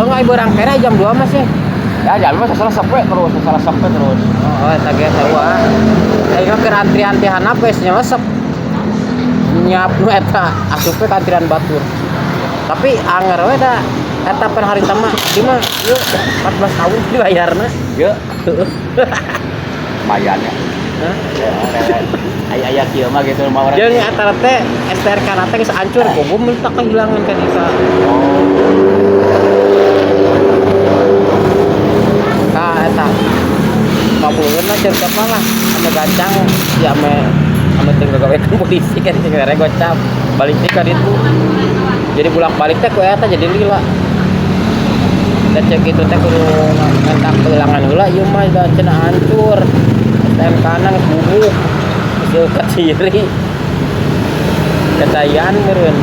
Heeh, ai beurang keneh jam 2 mah sih. Ya jalmi mah sasalah sampai terus, sasalah sampai terus. Oh, eta ge sarua. Aing mah keur antrian ti handap geus nyelesep. Nyiap nu eta asup we ka antrian batur. Tapi anger we da eta pan harita mah ieu mah ieu 14 tahun dibayarna. Ya, lumayan ya. Hah? Ya, aya aya kieu mah gitu mah orang. Jeung eta teh STRK na teh geus hancur, kubu minta kehilangan ka desa. Oh. Ka eta 50 lah cerita apa lah ame gancang ya ame ame teu gagawekeun polisi kan sing mere gocap balik deui ka ditu. Jadi bolak-balik teh ku eta jadi lila. Da cek kitu teh kudu minta kehilangan heula ieu mah da cenah hancur. STNK na geus bubuk. Geus kaciri. Kecayaan meureun.